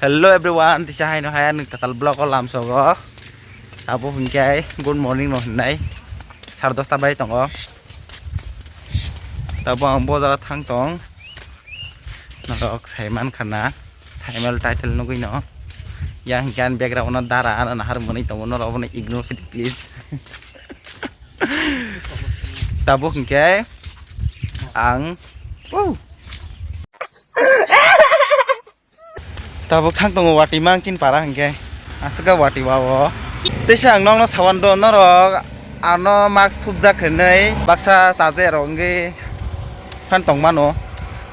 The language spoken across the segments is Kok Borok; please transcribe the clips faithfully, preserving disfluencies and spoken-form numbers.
Hello everyone, tisa haino hai ani kwtal vlog o lamsogo. Abo hwnkhe good morning no hwnnai. Sare dosta bai tongo. Tabo ang bo jaga thang tong. Norok sai man khana. Thumbnail title nugui no. Yang hwnkhe ani background no dara ano nahar mwnwi tongo, norok abono ignore khaidi please. Tabuk hwnkhe ang, oh. Tabuk thang tongo wati mang chin para hwnkhe. Aswk wati wao. Teisa ang nokno sawan do norok ano mask thupjak hinwi baksa chaje rok wngwi phan tongmano.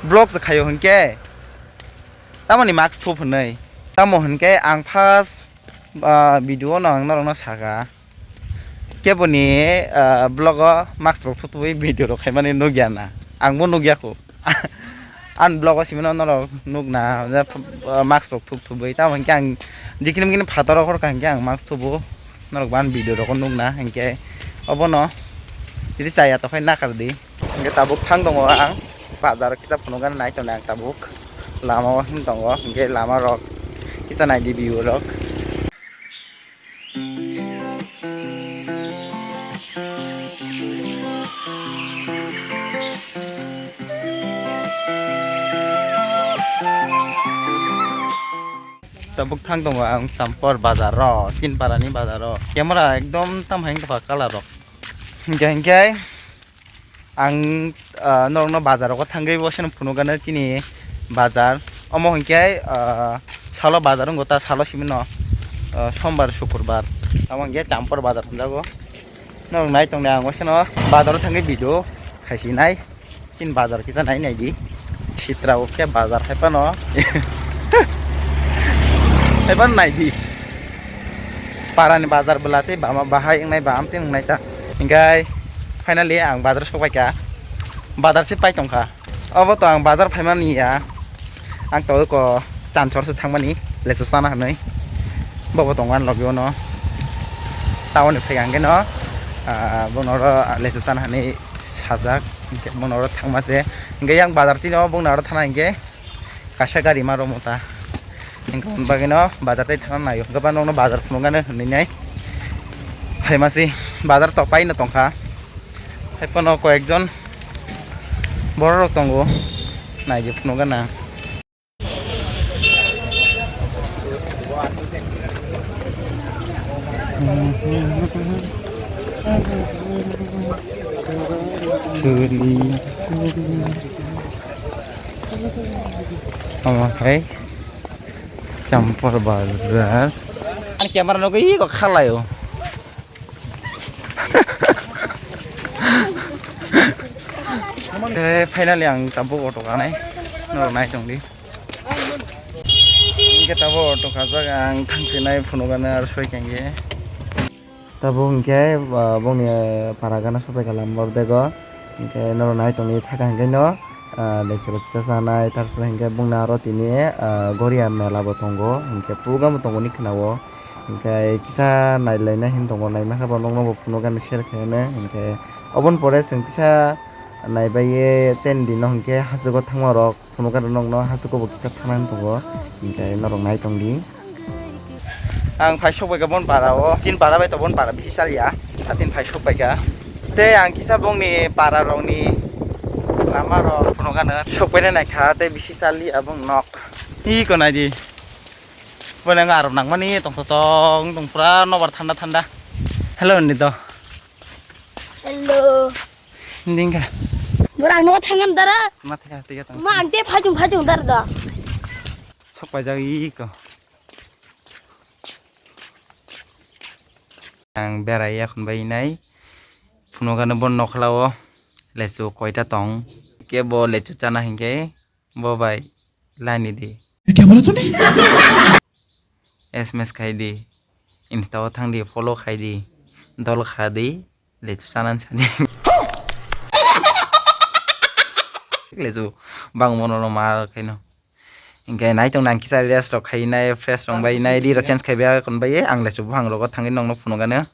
Vlog se khaio hwnkhe. Tamoni mask thup hinwi. Tamo hwnkhe ang first, ah, video no ang norokno saka. Keboni, ah, vlog o mask rok thuptubui video rok khaimani nukya na. Ang bo nukya kho. Ani vlog o simi no norok nukna, ah, mask rok thuptubui. Tamo hwnkhe ang jikini mikini phataro khorka hwnkhe ang mask thubu. Norok bo ani video rok nukna hwnkhe obono titi chaya tokhai nakar di. Hwnkhe tabuk thang tongo ang bazar kisa phunukgani nai tongnai ang tabuk. Lama o hin tongo, hwnkhe lama rok kisa naidi view rok. Tabuk thang tongo ang Champor bazar o, Tinpara ni bazar o. Camera ekdom tam hai wngkha colour rok. Hwnkhe hwnkhe ang, ah, norokno bazar rogo thangwi bo seno phunukgano chini bazar. Omo hwnkhe, ah, salo bazar wngkha ta salo simi no, ah, sombar sukurbar. Tamo hwnkhe Champor bazar hwnjago. Norok nai tongdi ang o seno bazar o thangwi video khaisi nai. Chini bazar kisa nai nai di. Sitra o khe bazar hai phano. Hai phano nai di. Para ni bazar bwla tei bama bahai wngnai ba amtwi wngnai ta. Hingkai finally ang bazar sok pai kha. Bazar se pai tong kha. Obo to ang bazar phaimani ya. Ang to ko Champor se thangmani lesu sana hinwi. Bobo tongo ani logi ono. Town ni phai ang khe no, ah, bono oro lesu sana hinwi sajak. Hingke bono oro thangma se. Hingke yang bazar tino bongni oro thana hingke kaisa gari ma romo ta. Hingke hwn bagwi no bazar tai thana naio. Hingke ba nokno bazar phunukgani hinwi nai. Phaima se bazar to paino tongkha. Hai phano koyekjon borok rok tongo. Naidi phunukgana. Suri, suri. Omo hai Champor bazar. Ani camera no koi ko khalai o. Te finally ang tabuk auto kanai. Norok nai tong di. Hingke tabuk auto kajak ang thangsinai phunukgana aro soi kengye. Tabuk hingke, ah, bongni, ah, para gana sopai kha lama bego. Hingke norok nai tongdi thaka hingke no, ah, lesu rok kisa chanai, tarpore hingke bongni aro tini, ah, Goria mela bo tongo, hingke program bo tongo ni khna o. Hingke kisa nailaina hin tongo, naima khe bo nokno bo phunukgani share khaina. Hingke oboni pore chwng kisa naibai tendi no hingke hachugo thangma rok phunukgani nokno hachugo bo kisa thangna hin tongo. Hingke norok nai tongdi. Ang phai sok bai kha bon para o, chin para bai to bon para bisi chaliya. Satin phai sok bai kha. Te ang kisa bongni para rokni lama rok phunukgano sok bai nai kha, te bisi chaliya bong nok. Iko nai di. Bo nang arok nangmani tong tong tong tong pura nobar thanda thanda. Hello ni do. Hello. Dingka. Borang no thangan dara. Ma thika tiga tong. Ma ante phajung phajung dar da. Sok pai jagi ko. Ang berai ya khun bai nai. Phunukgano bon nokhlao. Lesu koita tong. Ke bo lesu chana hingke. Bo bai, laini di. Camera to nei. S M S khai di. Insta o thang di, follow khai di. Dol kha di, lesu chanan sani. Lesu bang mono no ma khaino. Hingke nai tong nang kisa rest rok khai nai, fresh rong bai nai, ri rok change khai bai kon bai, ang lesu buphang rogo thangwi nongno phunukgano.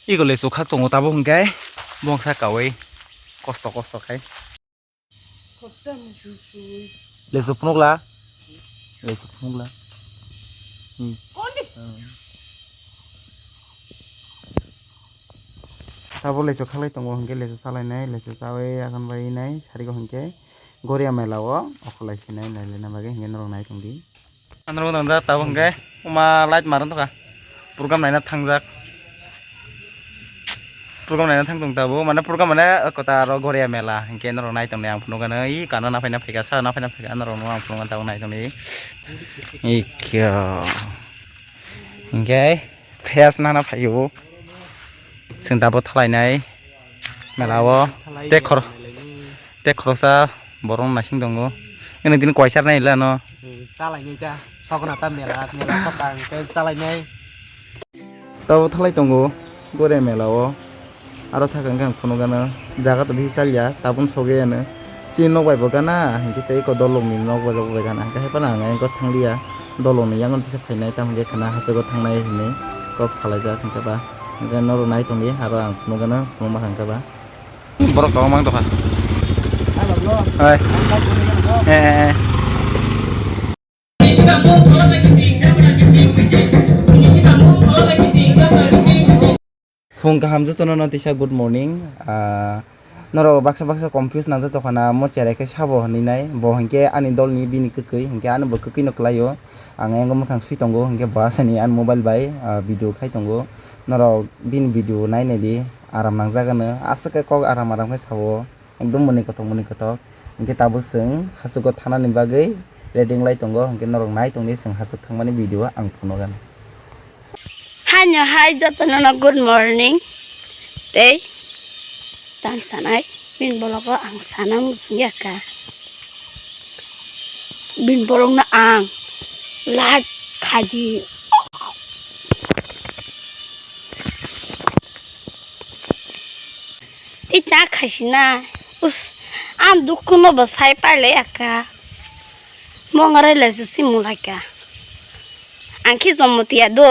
Iko lesu khak tongo tabuk hwnkhe bongsa kaui kosto kosto khai. Lesu phunukla. Lesu phunukla. Hmm. Hmm. Tabuk lesu khaklai tongo hwnkhe lesu chalainai, lesu chaui agan bai nai sarigo hwnkhe Goria mela o okolai sinai nai lena bagwi hwnkhe norok nai tongdi. Ano tangda tabuk hwnkhe uma light maron toka. Program naina thangjak. Program naina thang tong tabuk. Mane program mane kota aro Goria mela. Hwnkhe norok nai tongni ang phunukgano. I kana na phaina phaika, sa na phaina phaika norok no ang phunukgano tabuk nai tongni. Ikya. Hwnkhe. Phiyas nana phaio. Chwng tabuk thalainai mela o. Tei khor-, tei khoroksa borok naising tongo. Ini dini kwaisar nai lano. Chalainai ta. Sokna ta mela, mela khota hwnkhe chalainai. Tabuk thalai tongo. Goria mela o. Aro thaka hwnkhe ang phunukgano jaga to bihi chalya, tabun sogwi ano. Chini nok bai bo gana, hinkhe tei eko dolongni nok bai rok bai gana, hinkhe haiphano ang eko thangliya. Dolongni yango tisa phainai, tamo hinkhe khwna hachugo thangnai hinwi kok salaijak hinkhe ba. Hinkhe norok nai tongdi, aro ang phunukgano phunukma hinkhe ba. Borok tongo mang tongkha. Hai. Eh, eh, eh. Phung kaham jotono no tisa good morning. Ah, norok baksa baksa confuse nangjak tongkha na mo cherai khe sabo hinwi nai. Bo hinkhe ani dolni bini kwkwi, hinkhe ani bo kwkwi no kwlaio. Ang yango mwkhang swi tongo, hinkhe bo asani ani mobile bai, ah, video khai tongo. Norok bini video nai nai di, aram nangjak ano. Aswk khe kok aram aram khe sao. Ekdom mwnwi kothok, mwnwi kothok. Hinkhe tabuk chwng hachugo thanani bagwi ready wnglai tongo. Hinkhe norok nai tongdi chwng hachuk thangmani video ang phunukgano. Haino hai jotono no good morning. Tei tam sanai bini bologo ang sana muchungya kha. Bini bolongno ang like khaidi. Tei ta khaisina. Us, ang dukhuno bo sai pailai aka. Mongarai lai susi mulaika. Ang khe jomotiya do.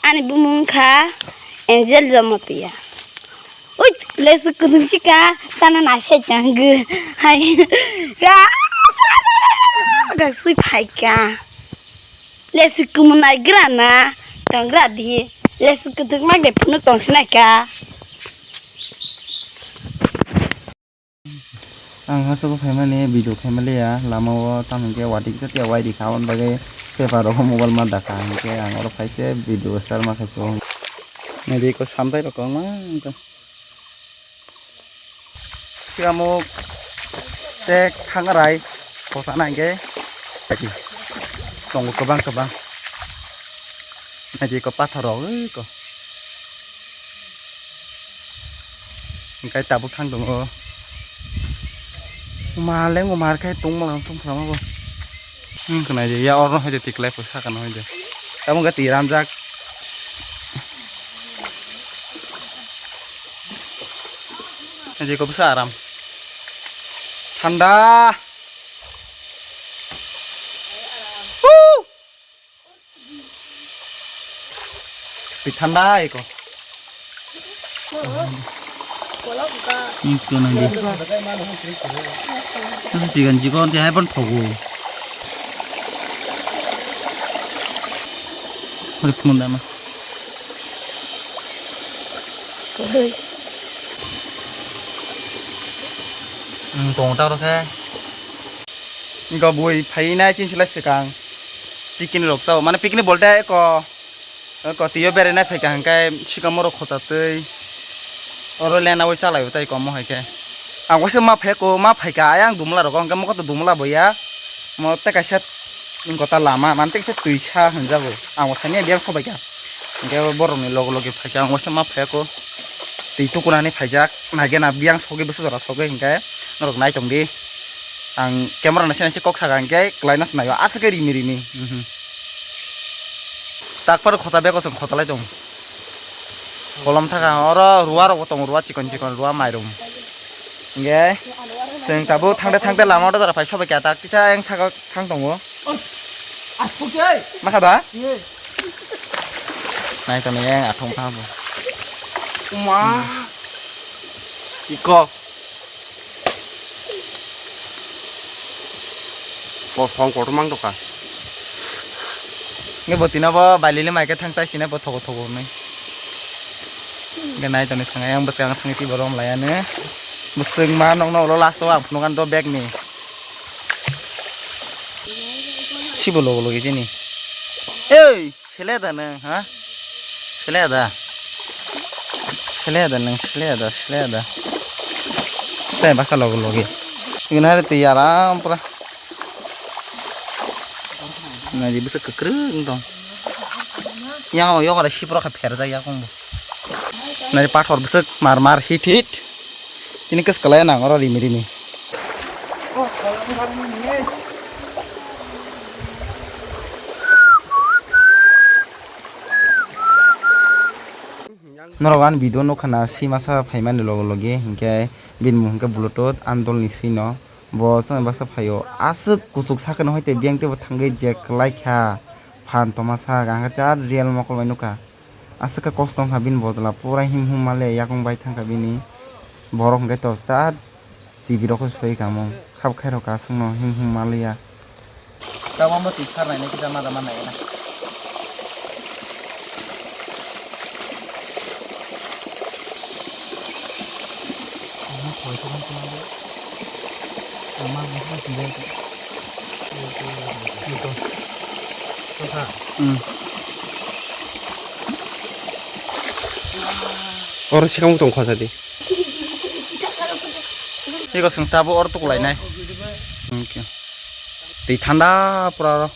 Ani bumung kha Angel Jomotiya. Ui, lesu kudung sika, tana na sai tanggu. Hai. Dak sui phaika. Lesu kumunai grana, tong gra di. Lesu kutuk mak de phunuk tong sinai ka. Ang hachugo phaimani video khaimaliya, lama o tamo hinkhe watwi kisa tiya waidi kha, aboni bagwi paper rok mobile ma dakha, hinkhe ang oro phaise video start ma khaisio. Naidi ko samtai rok kwbangma wngkha. Siamo tek thangrai kota na hinkhe tongo kwbang kwbang. Naidi ko pathor rok oi ko. Hinkhe tabuk thang tongo. Maleng bo mar khai tong malang tong phra ma bo. Hmm, khwnai de, ya oro hai de tiklai pho saka no hai de. Tamo ga ti ramjak. Hai de ko bwsa aram. Thanda. Woo! Twi thanda eko. Iko nang di. Masa sigan jikon si hai pon thogo. Ori phone dana. Ang tong ta ro khe. Wngkha bui phainai chini slai swkang picnic rok chao, mane picnic bolte eko, eko twiyo berainai phaikha hwnkhe sikamo rok khotatwi oro lena oi chalaio tei komo hai khe. Ang waisa ma phaiko, ma phaikha ayang dumla rogo hwnkhe mokol to dumla boya mo tei kaisa wngkha ta lama mane tei kaisa twisa hwnjago. Ang bo sani biyang sobaikha hwnkhe borokni loge loge phaikha ang waisa ma phaiko twi tukunani phaijak. Naikhe na biyang sogwi bwswk jora sogwi hinkhe norok nai tongdi. Ang camera naisai naisai kok saka hinkhe kwlaina se naio aswk khe rimi rimi. Mhm. Takphar khocha bego chwng khocha lai tong. Kolom thaka oro ruwa rok bo tongo, ruwa chikon chikon ruwa mairum. Hinkhe chwng tabuk thangte thangte lama order phai sobai kha tak kisa yang saka thang tongo. Aswk se. Ma kha da? Ye. Nai tongni yang athong kha bo. Ma. Iko. Ko song kotor mang doka. Nge bo tino bo bailili mai khe thang chai sine bo thogo thogo nai. Nge nai toni sanga yang bwskango thangwi twi bo rom laiya ne. Bwswk ma nokno ulo last o ang phunukgan do bag ni. Sibo logo logi jeni. Ei! Sele da nang, ha? Sele da. Sele da nang, sele da, sele da. Sai basa logo logi. Igna hari ti aram pura. Na di bisa kekreng dong. Yang o yokara sipro kha pherjak yakung bo. Na di pathor bisa mar mar hit hit. Tini kes kalai nang oro rimi rimi. Norok ani video nukha na si masa phaimani logo logi hinkhe bini mung hinkhe Bluetooth ani dolni sino bo chwng baksa phaio aswk kuchuk sakhe no hoite biyang teibo thangwi je kwlai kha phan toma sak ang khe chat real mokol bai nukha aswk khe kosto wngkha bini bojla pura him hum male yakung bai thangkha bini borok hinkhe to chat T V rok khe soi kamo khap khairok aswkno him hum maliya. Tabok bo twi sar nainai kisa ma da ma nai na. Hmm. Oro sikang tong khosa di. Iko sengsa bo or tuklainai. Okay. Twi thanda pura oro.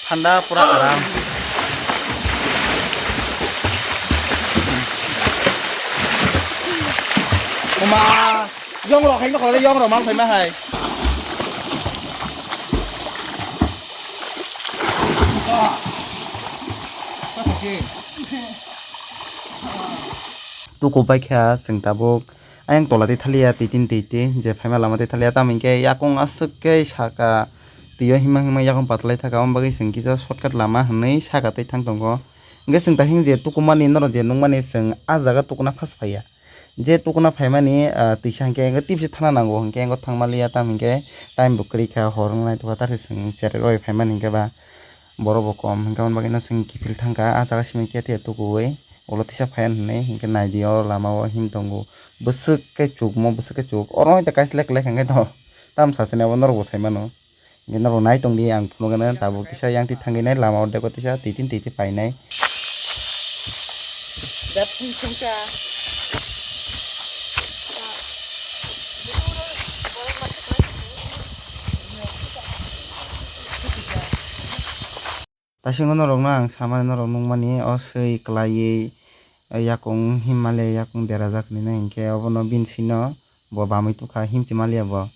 Thanda pura aram. Oma, yong rok hai no khore yong rok mang phai ma hai. Tuku bai kha chwng tabuk. Ayang tola tei thaliya twi tin twi twi je phaima lama tei thaliya tamo hinkhe yakung aswk khe saka twi o hima hima yakung patlai thaka, omo bagwi chwng kisa shortcut lama hwnwi saka tei thang tongo. Hinkhe chwng ta hing je tukumani norok je nukmani chwng ah jaga tukuna phas phaiya. Je tukuna phaimani, ah, twisa hinkhe hinkhe tibisi thana nango hinkhe eko thangmaliya tamo hinkhe time bo kwrwi kha hor wngnai tokha tari chwng cherai rwi phaimani hinkhe ba. Borok bo kom, hinkhe aboni bagwino chwng kiphil thangkha, ah jaga simi khe tukuwi ulo tisa phaiya hinwi, hinkhe naidi o lama o him tongo, bwswk khe chukmo, bwswk khe chuk, oro wngkha kaisa lek lek hinkhe to, tamo sachani abo norok bo saimano, hinkhe norok nai tongdi, ang phunukgano tabuk kisa yang twi thangwi nai lama o dego tisa twi tin twi twi painai. Taisingno norokno ang samani norok nukmani o swi kwlaiwi yakung himmale yakung derajak hinwi hinkhe obono bini sino bo bamwi tukha himchi maliya bo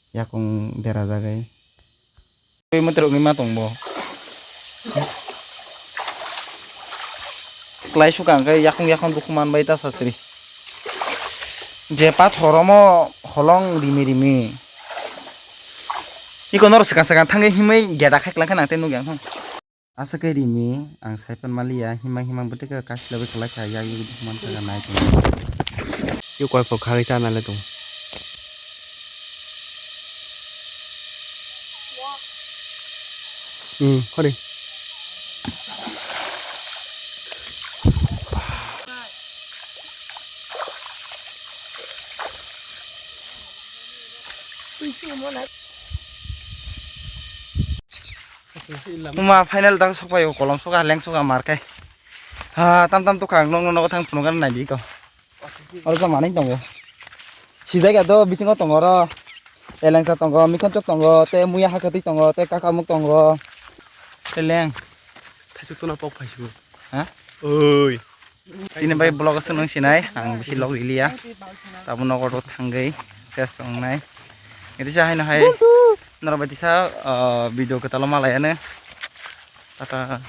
yakung derajagwi. Twi mwtrwk wngwi ma tong bo. Kwlai sukha hwnkhe yakung yakung dukhu manbai ta sasri. Je pathor omo holong rimi rimi. Iko norok swkang swkang thangwi himwi geda khai kwlangkhe nang tei nukya wngkha. Aswk khe rimi ang saipan maliya himang himang bwtwkhe kasilabwi kwlai kha yak yak dukhu mankha nai tongwi. Tei koi pho khagwi chana le tongo. Hmm, khori. Uma final dak sokpai o kolom soka leng soka mar khe. Ha tam tam tokha ang nokno nogo thang phunukgana naidi ko. Oro joma nai tongo. Sijai ga do bisingo tongo oro. Elengsa tongo, mikhonchok tongo, tei muya hakhatwi tongo, tei kakamuk tongo. Tei leng. Thaisuk tuna pok phaisu. Ha? Oi. Tini bai vlog aswk nung sinai, ang bisi log riliya. Tabuk nogo thangwi test tongnai. Ngiti sa haino hai. Norok bai tisa, ah, video kwtal o malai ano. Tata.